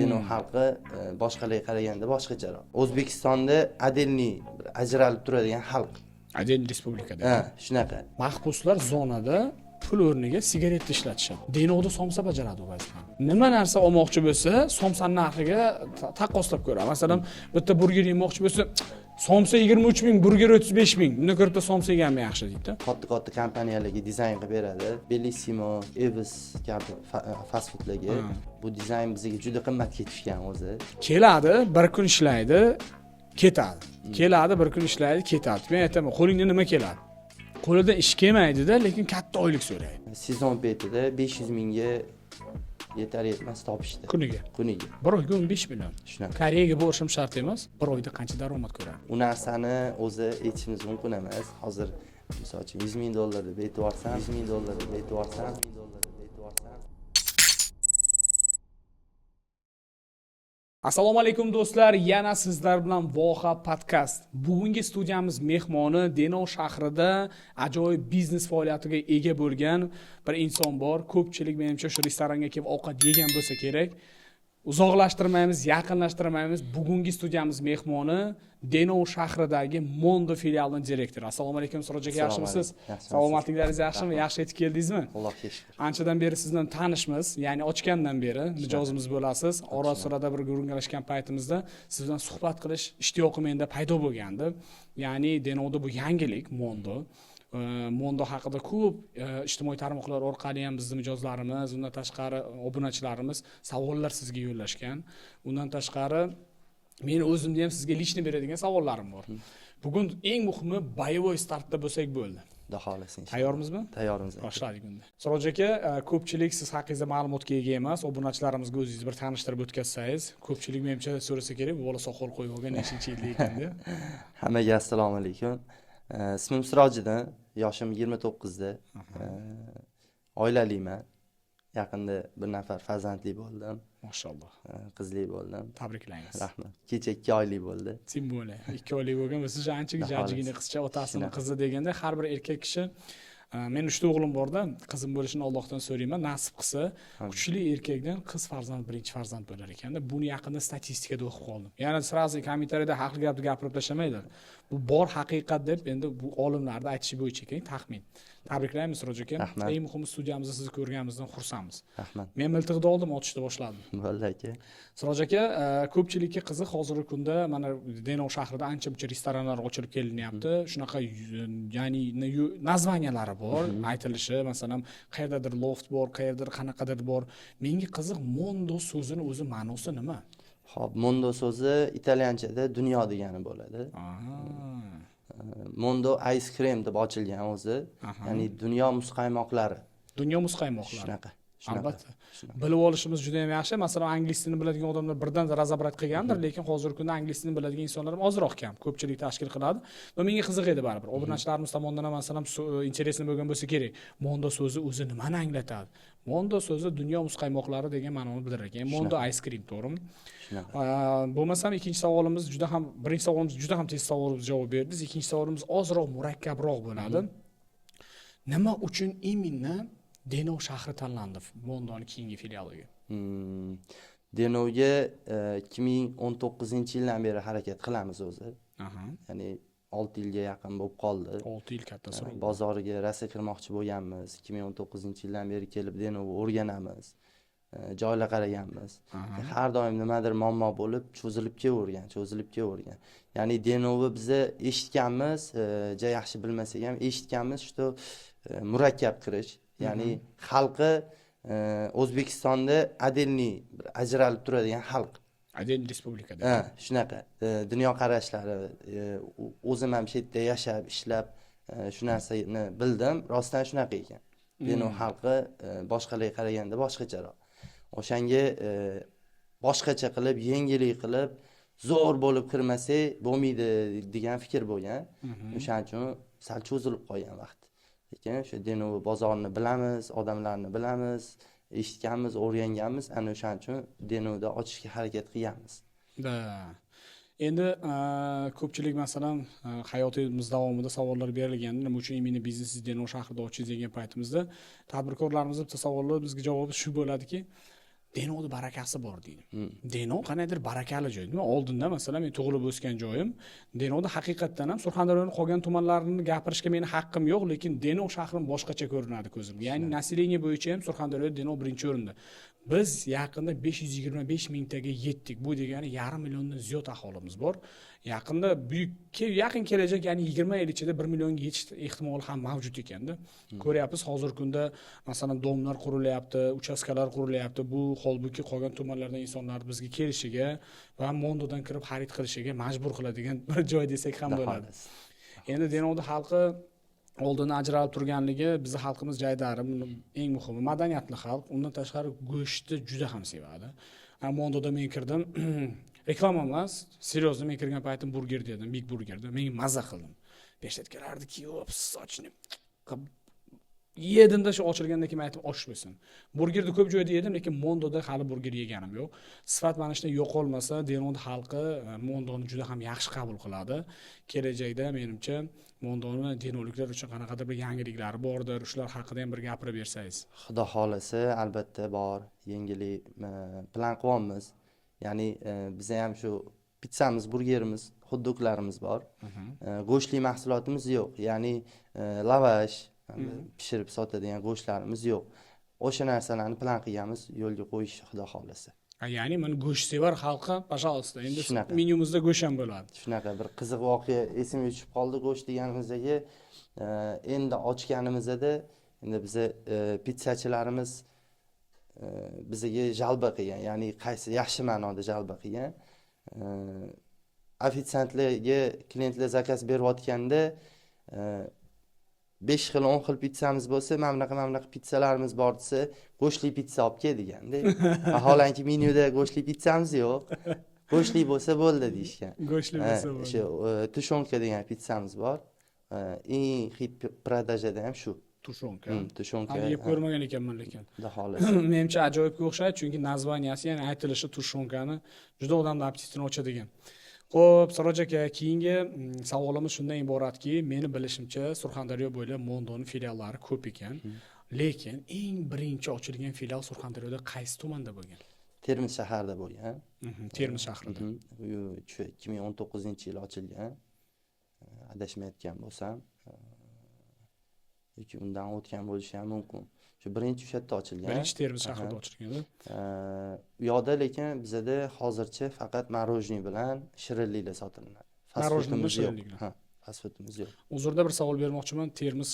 Denov xalqi boshqalarga qaraganda boshqacharoq. O'zbekistonda отдельный bir ajralib turadigan xalq. Отдельный respublikada. Ha, shunaqa. Mahbuslar zonada pul o'rniga sigaretni ishlatishadi. Denovda somsa bajaradi u vazifani. Nima narsa olmoqchi bo'lsa, somsani narxiga taqqoslab ko'radi. Masalan, bitta burger yemoqchi bo'lsa, somsa 23 ming, burger 35 ming. Undan ko'ra bitta somsa yeganim yaxshi deydi. Katta katta kompaniyalarga dizayn qilib beradi. Bellissimo, Evis kabi fast foodlarga. Bu dizayn bizga juda qimmatga tushgan o'zi. Keladi, bir kun ishlaydi, ketadi. Keladi, bir kun ishlaydi, ketadi. Men aytaman, qo'lingdan nima keladi? Qo'lidan ish kelmaydida, lekin katta oylik so'raydi. Sezon paytida 500 mingga yetar yetmas topishdi. Kuniga. Kuniga. Bir oyga 15 million. Shunaqa. Koreyaga borishim shart emas, bir oyda qancha daromad ko'radi? U narsani o'zi aytishimiz mumkin emas. Hozir misol uchun 100 ming dollar deb aytib yuborsam, 100 ming dollar deb aytib yuborsam, 100 ming dollar deb aytib yuborsam. Assalomu alaykum do'stlar, yana sizlar bilan Voha podkast. Bugungi studiyamiz mehmoni Denov shahrida ajoyib biznes faoliyatiga ega bo'lgan bir inson bor. Ko'pchilik menimcha shu restoranga kelib ovqat yegan bo'lsa kerak. Uzoqlashtirmaymiz, yaqinlashtirmaymiz. Bugungi studiyamiz mehmoni Denov shahridagi Mondo filialining direktori. Assalomu alaykum Siroj aka, yaxshimisiz? Yaxshimisiz? Salomatliklaringiz yaxshimi? Yaxshi yetib keldingizmi? Allohga shukr. Anchadan beri sizdan tanishmiz, ya'ni ochgandan beri mijozimiz bo'lasiz. Ora sirada bir gurunglashgan paytimizda siz bilan suhbat qilish ishtiyoqi menda paydo bo'lgandi. Ya'ni Denovda bu yangilik Mondo. Mondo haqida ko'p ijtimoiy tarmoqlar orqali ham bizni mijozlarimiz, undan tashqari obunachilarimiz savollar sizga yo'llashgan. Undan tashqari meni o'zimda ham sizga лично beradigan savollarim bor. Bugun eng muhimi боевой startda bo'lsak bo'ldi. Xudo xohlasa, inshaalloh. Tayyormizmi? Tayyormiz. Boshladik unda. Siroj aka, ko'pchilik siz haqingizda ma'lumotga ega emas. Obunachilarimizga o'zingizni bir tanishtirib o'tkazsangiz, ko'pchilik menimcha so'rasa kerak, bu bola soqol qo'yib olgan nechinchi yilda ekan deb. Hammaga assalomu alaykum. Ismim Sirojiddin, yoshim 29 da. Oilaliman. Yaqinda bir nafar farzandli bo'ldim. Mashalloh. Qizli bo'ldim. Tabriklaymiz. Rahmat. Kecha 2 oylik bo'ldi. Тем более 2 oylik bo'lgan va siz ancha Xudo jajjigina xohlasa. qizcha, otasini Shunaqa. qizi deganda har bir erkak kishi, men 3 ta o'g'lim borda, qizim bo'lishini Allohdan so'rayman. Nasib qilsa, kuchli erkakdan qiz farzand birinchi farzand bo'lar ekanda. Buni yaqinda statistikada o'qib qoldim. Yana сразу kommentariyada haqli gapni gapirib tashlamaydi. Bu bor haqiqat deb endi bu olimlarni aytishi bo'yicha ekan taxmin. Tabriklaymiz Siroj aka. Rahmat. Eng muhimi studiyamizda sizni ko'rganimizdan xursandmiz. Rahmat. Men miltiqni oldim, otishni boshladim. Bo'ldi aka. Siroj aka, ko'pchilikka qiziq, hozirgi kunda mana Denov shahrida ancha muncha restoranlar ochilib kelinyapti. Shunaqa ya'ni названия lari bor, aytilishi, masalan, qayerdadir loft bor, qayerdadir qanaqadir bor. Menga qiziq, Mondo so'zini o'zi ma'nosi nima? Xo'p, Mondo so'zi italyanchada dunyo degani bo'ladi. Mondo Ice Cream deb ochilgan o'zi. Ya'ni dunyo muzqaymoqlari. Dunyo muzqaymoqlari. Shunaqa. Shunaqa. Albatta. Bilib olishimiz juda ham yaxshi. Masalan, ingliz tilini biladigan odamlar birdan разобрать qilgandir, lekin hozirgi kunda ingliz tilini biladigan insonlar ham ozroq kam, ko'pchilik tashkil qiladi. Va menga qiziq edi baribir. Obunachilarimiz tomonidan ham masalan интересно bo'lgan bo'lsa kerak. Mondo so'zi o'zi nimani anglatadi? Mondo so'zi dunyo muzqaymoqlari degan ma'noni bildirar ekan. Mondo Ice Cream, to'g'rimi? Shunaqa. Bo'lmasam ikkinchi savolimiz juda ham, birinchi savolimiz juda ham tez savolimiz javob berdingiz. Ikkinchi savolimiz ozroq murakkabroq bo'ladi. Nima uchun именно Denov shahri tanlandi Mondoni keyingi filialiga? Denovga 2019-yildan beri harakat qilamiz o'zi. Ya'ni 6 yilga yaqin bo'lib qoldi. 6 yil katta срок. Bozoriga rosa kirmoqchi bo'lganmiz. 2019-yildan beri kelib Denovni o'rganamiz. Joylar qaraganmiz. Har doim nimadir muammo bo'lib, cho'zilib kelavergan, cho'zilib kelavergan. Ya'ni Denovni biza eshitganmiz, ja yaxshi bilmasak ham eshitganmiz, что murakkab kirish. Ya'ni xalqi O'zbekistonda отдельный bir ajralib turadigan xalq. Отдельный respublikada. Ha, shunaqa. Dunyoqarashlari, o'zim ham shu yerda yashab, ishlab, shu narsani bildim. Rostdan shunaqa ekan. Denov xalqi boshqalarga qaraganda boshqacharoq. O'shanga boshqacha qilib, yengillik qilib, zo'r bo'lib kirmasak bo'lmaydi degan fikr bo'lgan. O'shaning uchun sal cho'zilib qolgan vaqt. Lekin o'sha Denov bozorini bilamiz, odamlarni bilamiz, eshitganmiz, o'rganganmiz. Ana o'shaning uchun Denovda ochishga harakat qilganmiz. Da. Endi ko'pchilik masalan, hayotimiz davomida savollar berilganda, nima uchun именно biznesingizni Denov shahrida ochdingiz degan paytimizda tadbirkorlarimiz bitta savollar bizga javobi shu bo'ladiki, Denovni barakasi bor deydi. Denov qandaydir barakali joy. Nima oldinda, masalan, men tug'ilib o'sgan joyim Denovda haqiqatdan ham Surxondaryoni qolgan tumanlarini gapirishga meni haqqim yo'q, lekin Denov shahrim boshqacha ko'rinadi ko'zimga. Ya'ni население bo'yicha ham Surxondaryoda Denov birinchi o'rinda. Biz yaqinda 525 mingtaga yetdik. Bu degani yarim milliondan ziyod aholimiz bor. Yaqinda buyuk yaqin kelajak, ya'ni 20 yil ichida 1 millionga yetish ehtimoli ham mavjud ekanda. Ko'ryapmiz, hozirgi kunda, masalan, дом lar qurilyapti, uchastkalar qurilyapti. Bu holbuki qolgan tumanlardan insonlar bizga kelishiga va Mondodan kirib xarid qilishiga majbur qiladigan bir joy desak ham Xudo bo'ladi. xohlasa. Endi Denovda xalqi oldin ajralib turganligi, bizni xalqimiz jaydari, buni eng muhimi madaniyatli xalq. Undan tashqari go'shtni juda ham sevadi. Mondoda men kirdim, reklama emas, серьезно, men kirgan paytim burger dedim, big burgerda men maza qildim. Перчатка larni kiyib, сочный qilib yedimda, shu ochilgandan keyin aytdim, osh bo'lsin. Burgerni ko'p joyda yedim, lekin Mondoda hali burger yeganim yo'q. Sifat mana shunday yo'qolmasa, Denovni xalqi Mondoni juda ham yaxshi qabul qiladi. Kelajakda, menimcha, Mondoni denovliklar uchun qanaqadir bir yangiliklari bordir. Shular haqida ham bir gapirib bersangiz. Xudo xohlasa, albatta bor. Yangilik plan qilyapmiz. Ya'ni biza ham shu pitssamiz, burgerimiz, xot-doglarimiz bor. Go'shtli mahsulotimiz yo'q. Ya'ni lavash pishirib sotadigan go'shtlarimiz yo'q. O'sha narsalarni plan qilganmiz, yo'lga qo'yish, Xudo xohlasa. Ya'ni mana go'shtsevar xalqqa, пожалуйста, endi Shunaqa. menyumizda go'sht ham bo'ladi. Shunaqa bir qiziq voqea esimga tushib qoldi go'sht deganimizdagi. Endi ochganimizda, endi biza pitssachilarimiz bizaga жалоба qilgan, ya'ni qaysi yaxshi ma'noda жалоба qilgan. Ofitsiantlarga klientlar заказ berayotganda 5 xil, 10 xil pitssamiz bo'lsa, mana bunaqa, mana bunaqa pitssalarimiz bor desa, go'shtli pitssa olib kel deganda. Vaholanki menyuda go'shtli pitssamiz yo'q. Go'shtli bo'lsa bo'ldi deyishgan. Go'shtli Ha, bo'lsa bo'ldi. O'sha тушёнка degan pitssamiz bor. Eng хит продажа da ham shu. Тушёнка. Тушёнка. Hali yeb ko'rmagan ekanman lekin. Xudo xohlasa. Menimcha, ajoyibga o'xshaydi, chunki названия si, ya'ni aytilishi тушёнка ni juda odamni appetitini ochadigan. Xo'p, Siroj aka, keyingi savolimiz shundan iboratki, meni bilishimcha, Surxondaryo bo'ylab Mondoni filiallari ko'p ekan. Lekin eng birinchi ochilgan filial Surxondaryoda qaysi tumanda bo'lgan? Termiz shaharida bo'lgan. Termiz shahrida. Shu 2019-yili ochilgan. Adashmayotgan bo'lsam, yoki undan o'tgan bo'lishi ham mumkin. Shu birinchi o'sha yerda ochilgan. Birinchi Termiz shahrida ochilgan. U yoqda lekin bizada hozircha faqat мороженое bilan shirinliklar sotilinadi. Fast Мороженое bilan foodimiz yo'q. shirinliklar. Ha, fast foodimiz yo'q. Uzrda, bir savol bermoqchiman. Termiz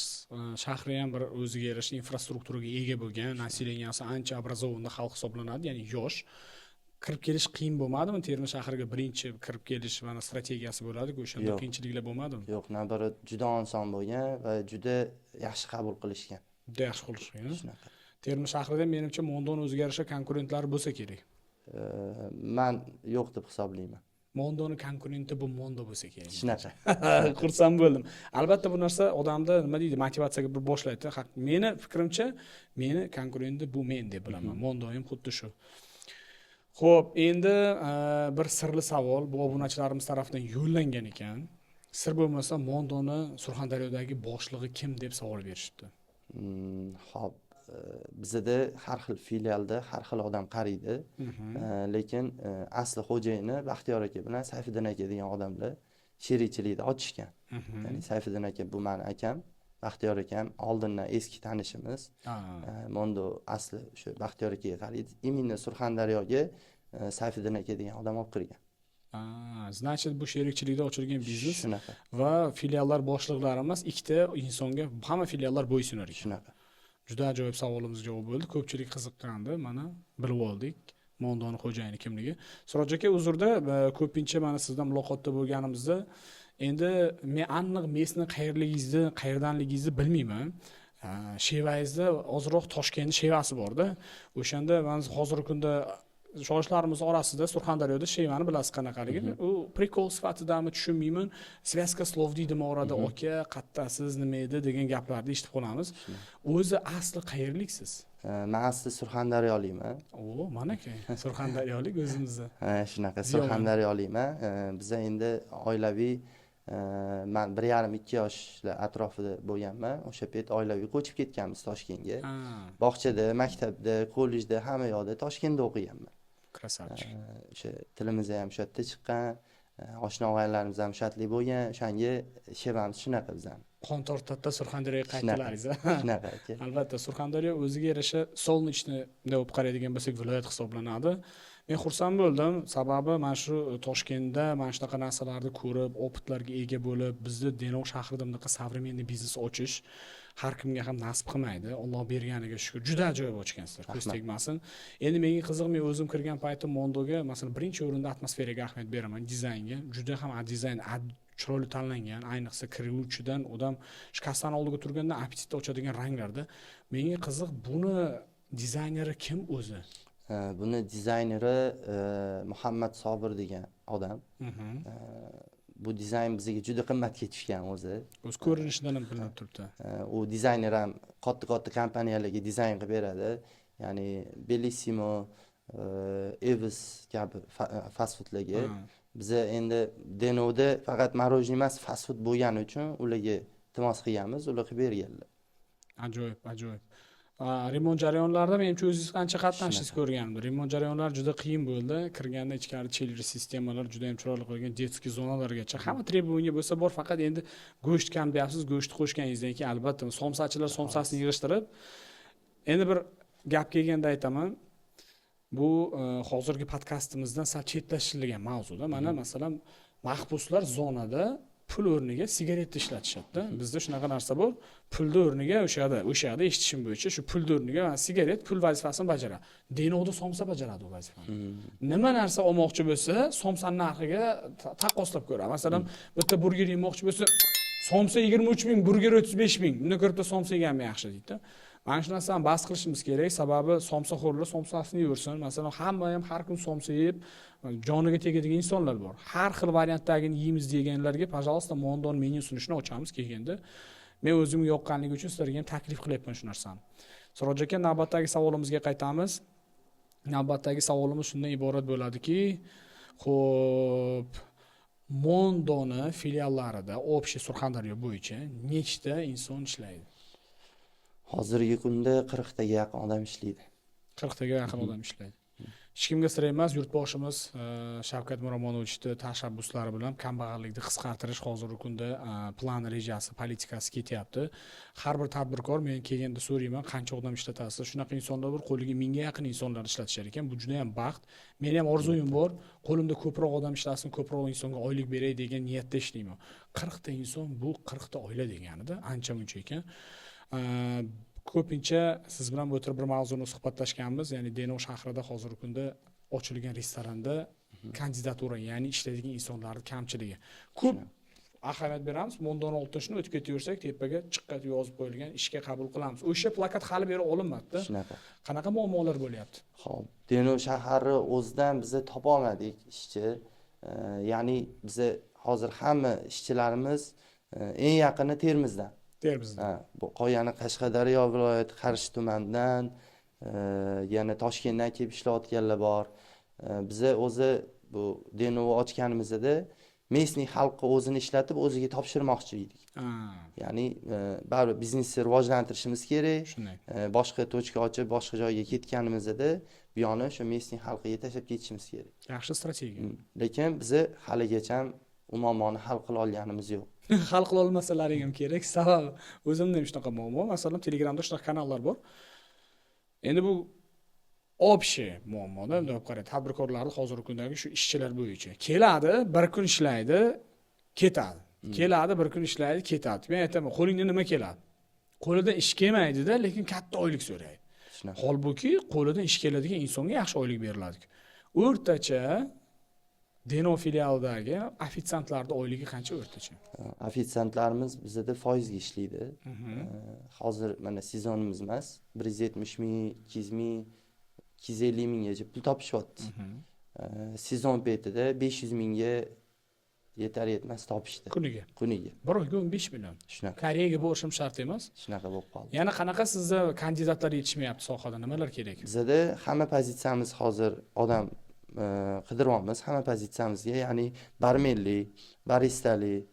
shahri ham bir o'ziga yarasha infrastrukturaga ega bo'lgan, населения si ancha образованный xalq hisoblanadi, ya'ni yosh. Kirib kelish qiyin bo'lmadimi? Termiz shahriga birinchi kirib kelish mana strategiyasi bo'ladi-ku, o'shanda Yo'q. qiyinchiliklar bo'lmadimi? Yo'q, наоборот, juda oson bo'lgan va juda yaxshi qabul qilishgan. Juda yaxshi qilishgan. Shunaqa. Termiz shahrida, menimcha, Mondoni o'ziga yarasha konkurentlari bo'lsa kerak. Man yo'q deb hisoblayman. Mondoni konkurenti bu Mondo bo'lsa kerak. Shunaqa. Xursand bo'ldim. Albatta, bu narsa odamda, nima deydi, motivatsiyaga bir boshlaydi. Haq, meni fikrimcha, meni konkurenti bu men deb bilaman. Mondo ham xuddi shu. Xo'p, endi bir sirli savol bu obunachilarimiz tarafidan yo'llangan ekan. Sir bo'lmasa, Mondoni Surxondaryodagi boshlig'i kim deb savol berishibdi. Xo'p, bizada har xil filialda har xil odam qaraydi. Lekin asli xo'jayini Baxtiyor aka bilan Sayfiddin aka degan odamlar sherikchilikda ochishgan. Ya'ni Sayfiddin aka bu mani akam, Baxtiyor akam oldindan eski tanishimiz. Mondo asli o'sha Baxtiyor akaga qaraydi. Именно Surxondaryoga Sayfiddin aka degan odam olib kirgan. Значит, bu sherikchilikda ochilgan biznes Shunaqa. va filiallar boshliqlari emas, ikkita insonga hamma filiallar bo'ysunar ekan. Shunaqa. Juda ajoyib savolimizga javob bo'ldi. Ko'pchilik qiziqqandi, mana bilib oldik Mondoni xo'jayini kimligi. Siroj aka, uzrda, ko'pincha mana sizdan muloqotda bo'lganimizda, endi men aniq местный qayerligingizni, qayerdanligingizni bilmayman. Shevangizda ozroq Toshkentni shevasi borda. O'shanda mana hozirgi kunda yoshlarimiz orasida Surxondaryoda shevani bilasiz qanaqaligini. U прикол sifatidami, tushunmayman. Связка слов deydimi orada, aka, qattasiz, nima edi degan gaplarni eshitib qolamiz. O'zi asli qayerliksiz? Man asli Surxondaryolikman. O, mana aka, Surxondaryolik o'zimizda. Ha, shunaqa. Ziyoman. Surxondaryolikman. Biza endi oilaviy Man 1,5-2 yoshlar atrofida bo'lganman. O'sha payt oilaviy ko'chib ketganmiz Toshkentga. Bog'chada, maktabda, kollejda, hamma yoqda Toshkentda o'qiganman. Красавчик. O'sha tilimiz ham o'sha yerda chiqqan, oshna og'aynilarimiz ham o'sha yerlik bo'lgan. O'shanga shevamiz shunaqa bizani. Qon tortadida Surxondaryoga qaytdilaringiz. Shunaqa, aka. Albatta, Surxondaryo o'ziga yarasha солнечный deb qaraydigan bo'lsak, viloyat hisoblanadi. Men xursand bo'ldim, sababi mana shu Toshkentda mana shunaqa narsalarni ko'rib, опыт larga ega bo'lib, bizni Denov shahrida bunaqa современный biznes ochish har kimga ham nasib qilmaydi. Alloh berganiga shukur. Juda ajoyib ochgansizlar, ko'z Rahmat. tegmasin. Endi menga qiziq, men o'zim kirgan paytim Mondoga, masalan, birinchi o'rinda atmosferaga ahamiyat beraman, dizaynga. Juda ham dizayn chiroyli tanlangan, ayniqsa kiruvchidan odam shu kassani oldiga turganda appetit ochadigan ranglarda. Menga qiziq, buni dizayneri kim o'zi? Buni dizayneri Muhammad Sobir degan odam. Bu dizayn bizga juda qimmatga tushgan o'zi. O'z ko'rinishidan ham bilinib turibdi. U dizayner ham katta-katta kompaniyalarga dizayn qilib beradi. Ya'ni Bellissimo, Evis kabi fast foodlarga. Biza endi Denovda faqat мороженое emas, fast food bo'lgani uchun ularga iltimos qilganmiz, ular qilib berganlar. Ajoyib, ajoyib. Remont jarayonlarida menimcha o'zingiz qancha qatnashishingizni ko'rgandim. Remont jarayonlari juda qiyin bo'ldi. Kirganda ichkari chiller sistemalar juda ham chiroyli qo'yilgan, детский zonalargacha hamma требование bo'lsa bor, faqat endi go'sht kam deyapsiz, go'sht qo'shganingizdan keyin albatta somsachilar somsasini yig'ishtirib, endi bir gap kelganda aytaman, bu hozirgi podkastimizdan sal chetlashtirilgan mavzuda. Mana, masalan, mahbuslar zonada pul o'rniga sigaretni ishlatishadida. Bizda shunaqa narsa bor, pulni o'rniga o'sha yerda eshitishim bo'yicha, shu pulni o'rniga sigaret pul vazifasini bajaradi. Denovda somsa bajaradi u vazifani. Nima narsa olmoqchi bo'lsa, somsani narxiga taqqoslab ko'radi. Masalan, bitta burger yemoqchi bo'lsa, somsa 23 000, burger 35 000, bundan ko'ra bitta somsa yeganim yaxshi deydida. Mana shu narsani bas qilishimiz kerak, sababi somsaxo'rlar somsasini yeyversin. Masalan, hamma ham har kun somsa yeb joniga tegadigan insonlar bor. Har xil variantdagini yeymiz deganlarga, пожалуйста, Mondon menyusini shuni ochamiz kelganda. Men o'zimga yoqqanligi uchun sizlarga ham taklif qilyapman shu narsani. Siroj aka, navbatdagi savolimizga qaytamiz. Navbatdagi savolimiz shundan iborat bo'ladiki, xo'p, Mondoni filiallarida общий Surxondaryo bo'yicha nechta inson ishlaydi? Hozirgi kunda 40 taga yaqin odam ishlaydi. 40 taga yaqin odam ishlaydi. Hech kimga sir emas, yurtboshimiz Shavkat Miromonovichni tashabbuslari bilan kambag'allikni qisqartirish hozirgi kunda plan rejasi, politikasi ketyapti. Har bir tadbirkor men kelganda so'rayman, qancha odam ishlatasiz? Shunaqa insonlar bor, qo'liga 1000 ga yaqin insonlar ishlatishar ekan. Bu juda ham baxt. Meni ham orzuyim bor, qo'limda ko'proq odam ishlasin, ko'proq insonga oylik beray degan niyatda ishlayman. 40 ta inson bu 40 ta oila deganida, ancha muncha ekan. Ko'pincha siz bilan o'tirib bir mavzuni suhbatlashganmiz, ya'ni Denov shahrida hozirgi kunda ochilgan restoranda kandidatura, ya'ni ishlaydigan insonlarni kamchiligi. Ko'p ahamiyat beramiz. Mondon oltin o'tib ketaversak, tepaga chiqqa yozib qo'yilgan, ishga qabul qilamiz. O'sha plakat hali beri olinmadida. Shunaqa. Qanaqa muammolar bo'lyapti? Ho'p, Denov shahari o'zidan biza topolmadik ishchi. Ya'ni biza hozir hamma ishchilarimiz eng yaqini Termizdan. Termizdan. Ha, bu qolgani Qashqadaryo viloyati Qarshi tumanidan, yana Toshkentdan kelib ishlayotganlar bor. Biza o'zi bu Denovni ochganimizda местный xalqqa o'zini ishlatib, o'ziga topshirmoqchi edik. Ya'ni baribir biznesni rivojlantirishimiz kerak. Shunday. Boshqa точка ochib, boshqa joyga ketganimizda bu yoqni o'sha местный xalqiga tashlab ketishimiz kerak. Yaxshi strategiya. Lekin biza haligacha u muammoni hal qila olganimiz yo'q. Hal qila olmasalaring ham kerak, sababi o'zimda ham shunaqa muammo. Masalan, Telegramda shunaqa kanallar bor. Endi bu общий muammoda, bunday olib qarang, tadbirkorlarni hozirgi kundagi shu ishchilar bo'yicha keladi, bir kun ishlaydi, ketadi, keladi, bir kun ishlaydi, ketadi. Men aytaman, qo'lingdan nima keladi? Qo'lidan ish kelmaydida, lekin katta oylik so'raydi. Shunaqa. Holbuki qo'lidan ish keladigan insonga yaxshi oylik beriladi. O'rtacha Denov filialidagi ofitsiantlarni oyligi qancha o'rtacha? Ofitsiantlarimiz bizada foizga ishlaydi. Hozir mana sezonimiz emas, 170 ming, 200 ming, 250 minggacha pul topishyapti. Sezon paytida 500 mingga yetar yetmas topishdi. Kuniga? Kuniga. Bir oyga 15 million. Shunaqa. Koreyaga borishim shart emas. Shunaqa bo'lib qoldi. Yana qanaqa sizda kandidatlar yetishmayapti sohada, nimalar kerak? Bizada hamma pozitsiyamiz hozir odam qidiryapmiz hamma pozitsiyamizga, ya'ni barmenlik, baristalik,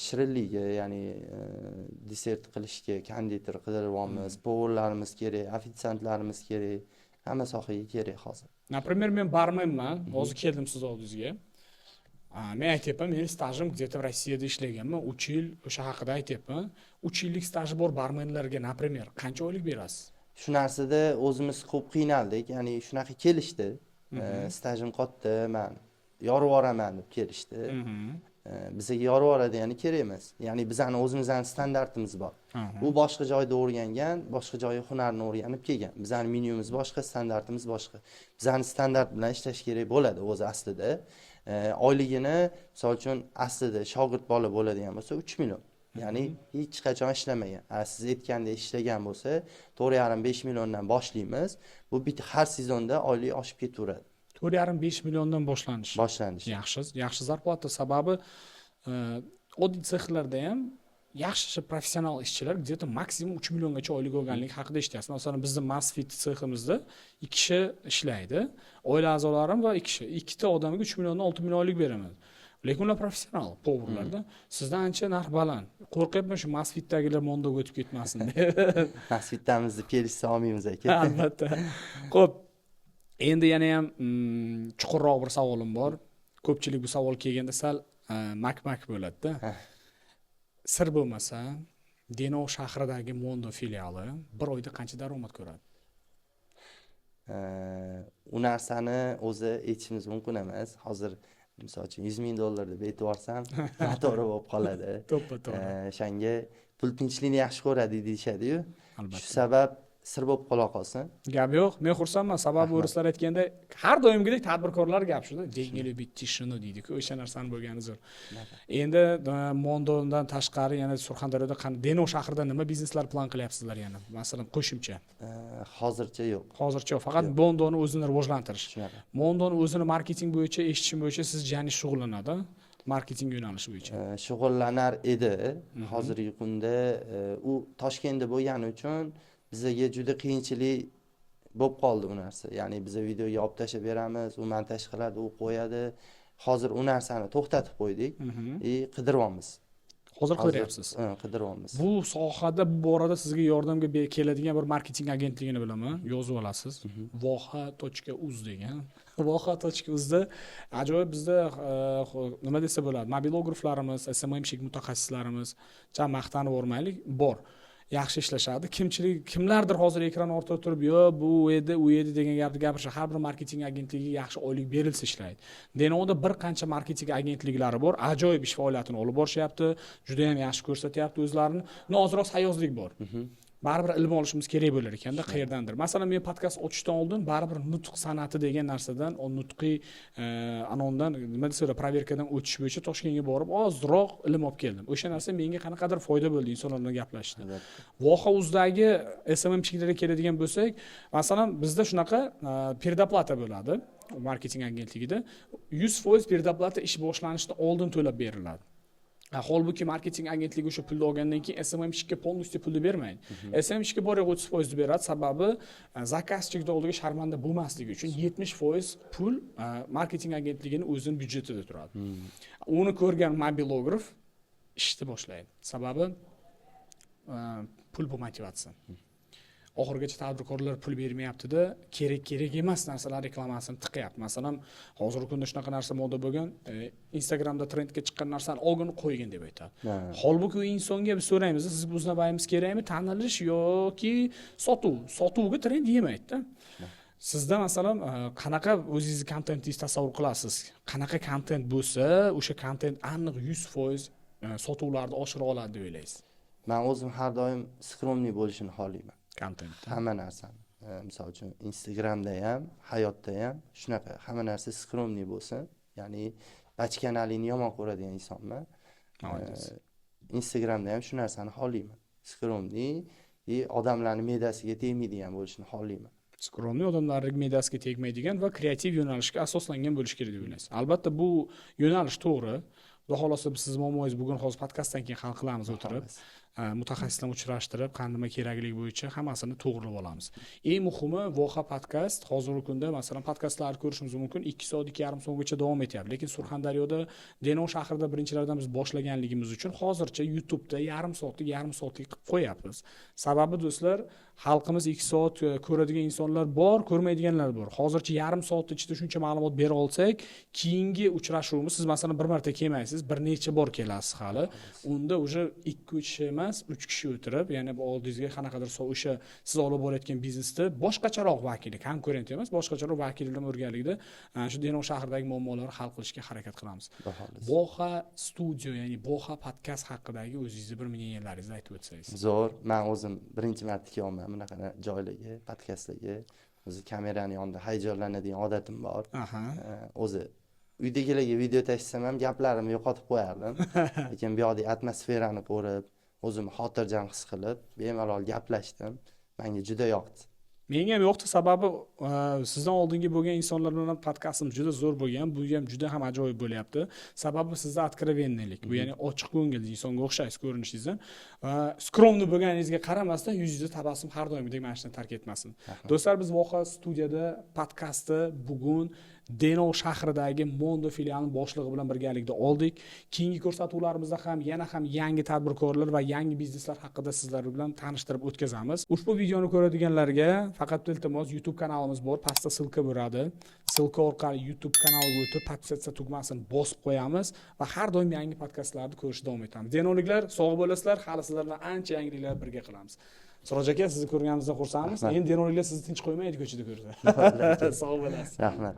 Shirinligi, ya'ni desert qilishga konditer qidiryapmiz, повар larimiz kerak, ofitsiantlarimiz kerak, hamma sohaga kerak hozir. Например, men barmenman, hozir keldim siz oldingizga. Men aytyapman, meni stajim где-то Rossiyada ishlaganman, 3 yil, o'sha haqida aytyapman. 3 yillik staji bor barmenlarga, например, qancha oylik berasiz? Shu narsada o'zimiz ko'p qiynaldik, ya'ni shunaqa kelishdi. Stajim katta, man yorib yuboraman deb kelishdi. Bizga yorib yuboradigani kerak emas, ya'ni bizani o'zimizni standartimiz bor. U boshqa joyda o'rgangan, boshqa joyga hunarni o'rganib kelgan. Bizani menyumiz boshqa, standartimiz boshqa. Bizani standart bilan ishlash kerak bo'ladi o'zi aslida. Oyligini, misol uchun, aslida shogird bola bo'ladigan bo'lsa, 3 million, ya'ni hech qachon ishlamagan. A siz aytgandek ishlagan bo'lsa, 4,5-5 milliondan boshlaymiz. Bu bitta har sezonda oylik oshib ketaveradi. 4,5-5 milliondan boshlanishi. Boshlanishi. Yaxshi, yaxshi зарплата, sababi oddiy sexlarda ham yaxshi professional ishchilar где-то maksimum 3 milliongacha oylik olganligi haqida eshityapsiz. Masalan, bizni Masfit seximizda ikki kishi ishlaydi, oila a'zolarim va ikki kishi. Ikkita odamga 3 milliondan 6 million oylik beraman, lekin ular professional повар larda. Sizdan ancha narx baland. Qo'rqyapman, shu Masfitdagilar Mondoga o'tib ketmasin deb. Masfitdamiz deb kelishsa, olmaymiz, aka. Albatta. Ho'p, endi yana ham chuqurroq bir savolim bor. Ko'pchilik bu savol kelganda sal mak mak bo'ladida. Sir bo'lmasa, Denov shahridagi Mondo filiali bir oyda qancha daromad ko'radi? U narsani o'zi aytishimiz mumkin emas hozir. Misol uchun, 100 000 dollar deb aytib yuborsam, noto'g'ri bo'lib qoladi. To'ppa to'g'ri. O'shanga pul tinchlikni yaxshi ko'radi deyishadiyu, shu sabab sir bo'lib qola qolsin. Gap yo'q, men xursandman, sababi o'rislar aytganda, har doimgidek tadbirkorlar gap shuda, "Деньги любит тишину" deydiku, o'sha narsani bo'lgani zo'r. Endi Mondodan tashqari yana Surxondaryoda, Denov shahrida nima bizneslar plan qilyapsizlar yana, masalan, qo'shimcha? Hozircha yo'q. Hozircha faqat Mondoni o'zini rivojlantirish. Shunaqa. Mondoni o'zini marketing bo'yicha, eshitishim bo'yicha, siz Jani shug'ullanadi marketing yo'nalishi bo'yicha. Shug'ullanar edi. Hozirgi kunda u Toshkentda bo'lgani uchun bizaga juda qiyinchilik bo'lib qoldi u narsa. Ya'ni biza videoga olib tashlab beramiz, u montaj qiladi, u qo'yadi. Hozir u narsani to'xtatib qo'ydik и qidiryapmiz. Hozir qidiryapsiz. Ha, qidiryapmiz. Bu sohada, bu borada sizga yordamga keladigan bir marketing agentligini bilaman, yozib olasiz: voha.uz degan. Voha.uzda ajoyib bizda nima desa bo'ladi, mobilograflarimiz, SMMщик mutaxassislarimiz, cha maqtanib yubormaylik, bor, yaxshi ishlashadi. Kimchilik, kimlardir hozir ekran ortida turib, yo bu edi, u edi degan gapni gapirishadi. Har bir marketing agentligiga yaxshi oylik berilsa, ishlaydi. Denovda bir qancha marketing agentliklari bor, ajoyib ish faoliyatini olib borishyapti, juda yam yaxshi ko'rsatyapti o'zlarini. Но ozroq sayozlik bor, baribir ilm olishimiz kerak bo'lar ekanda qayerdandir. Masalan, men podkast ochishdan oldin baribir nutq san'ati degan narsadan, o nutqiy anondan, nima desa bo'ladi, проверка dan o'tish bo'yicha Toshkentga borib ozroq ilm olib keldim. O'sha narsa menga qanaqadir foyda bo'ldi insonlar bilan gaplashishda. Voha uzdagi SMMщик larga keladigan bo'lsak, masalan, bizda shunaqa предоплата bo'ladi marketing agentligida. 100% предоплата ish boshlanishidan oldin to'lab beriladi. Holbuki marketing agentligi o'sha pulni olgandan keyin SMMщик ka полностью pulni bermaydi. SMMщик ka bor yo'g'i 30 foizni beradi, sababi заказчик ni oldiga sharmanda bo'lmasligi uchun. 70% pul marketing agentligini o'zini byudjetida turadi. Uni ko'rgan mobilograf ishni boshlaydi, sababi pul bu motivatsiya. Oxirigacha tadbirkorlar pul bermayaptida, kerak kerak emas narsalar reklamasini tiqyapti. Masalan, hozirgi kunda shunaqa narsa moda bo'lgan, Instagramda trendga chiqqan narsani olgin, qo'ygin deb aytadi. Holbuki u insonga biz so'raymiz: siz узнаваемость kerakmi, tanilish yoki sotuv? Sotuvga trend yemaydida. Sizda, masalan, qanaqa o'zingizni kontentingizni tasavvur qilasiz? Qanaqa kontent bo'lsa, o'sha kontent aniq 100% sotuvlarni oshira oladi deb o'ylaysiz? Man o'zim har doim скромный bo'lishini xohlayman. Kontent. Hamma narsani. Misol uchun, Instagramda ham, hayotda ham shunaqa, hamma narsa скромный bo'lsin. Ya'ni bachkanalikni yomon ko'radigan insonman. Молодец. Instagramda ham shu narsani xohlayman. Скромный и odamlarni me'dasiga tegmaydigan bo'lishini xohlayman. Скромный, odamlarning me'dasiga tegmaydigan va kreativ yo'nalishga asoslangan bo'lishi kerak deb o'ylaysiz. Albatta, bu yo'nalish to'g'ri. Xudo xohlasa, biz sizni muammongizni bugun, hozir podkastdan keyin hal qilamiz o'tirib. Xohlasa. Mutaxassislarni uchrashtirib, qanday, nima kerakligi bo'yicha hammasini to'g'rilab olamiz. Eng muhimi, Voha podkast hozirgi kunda, masalan, podkastlarni ko'rishimiz mumkin, 2 soat, 2,5 soatgacha davom etyapti, lekin Surxondaryoda, Denov shahrida birinchilardan biz boshlaganligimiz uchun hozircha YouTubeda yarim soatlik, yarim soatlik qilib qo'yapmiz. Sababi, do'stlar, xalqimiz 2 soat ko'radigan insonlar bor, ko'rmaydiganlar bor. Hozircha yarim soat ichida shuncha ma'lumot bera olsak, keyingi uchrashuvimiz, siz, masalan, bir marta kelmaysiz, bir necha bor kelasiz hali. Unda уже ikki uch emas, uch kishi o'tirib, ya'ni bu oldingizga qanaqadir o'sha siz olib borayotgan biznesni boshqacharoq vakili, konkurent emas, boshqacharoq vakili bilan birgalikda shu Denov shahridagi muammolarni hal qilishga harakat qilamiz. Xudo xohlasa. Voha studio, ya'ni Voha podkast haqidagi o'zingizni bir мнения laringizni aytib o'tsangiz. Zo'r. Man o'zim birinchi marta kelyapman bunaqa joylarga, podkastlarga. O'zi kamerani yonida hayajonlanadigan odatim bor. O'zi uydagilarga video tashlasam ham gaplarimni yo'qotib qo'yardim, lekin bu yoqdagi atmosferani ko'rib, o'zimni xotirjam his qilib, bemalol gaplashdim. Manga juda yoqdi. Menga ham yoqdi, sababi sizdan oldingi bo'lgan insonlar bilan ham podkastimiz juda zo'r bo'lgan, bu ham juda ham ajoyib bo'lyapti. Sababi sizda откровенный lik bu, ya'ni ochiq ko'ngilli insonga o'xshaysiz ko'rinishingizdan va скромный bo'lganingizga qaramasdan, yuzingizda tabassum har doimgidek mana shuni tark etmasin. Do'stlar, biz Voha studiyada podkastni bugun Denov shahridagi Mondo filialining boshlig'i bilan birgalikda oldik. Keyingi ko'rsatuvlarimizda ham yana ham yangi tadbirkorlar va yangi bizneslar haqida sizlar bilan tanishtirib o'tkazamiz. Ushbu videoni ko'radiganlarga faqat iltimos, YouTube kanalimiz bor, pastda ссылка bo'ladi. Ссылка orqali YouTube kanaliga o'tib, подписаться tugmasini bosib qo'yamiz va har doim yangi podkastlarni ko'rishda davom etamiz. Denovliklar, sog' bo'lasizlar, hali sizlar bilan ancha yangiliklar birga qilamiz. Siroj aka, sizni ko'rganimizdan xursandmiz. Rahmat. Endi denovliklar sizni tinch qo'ymaydi ko'chada ko'rsa. Sog' bo'lasiz. Rahmat.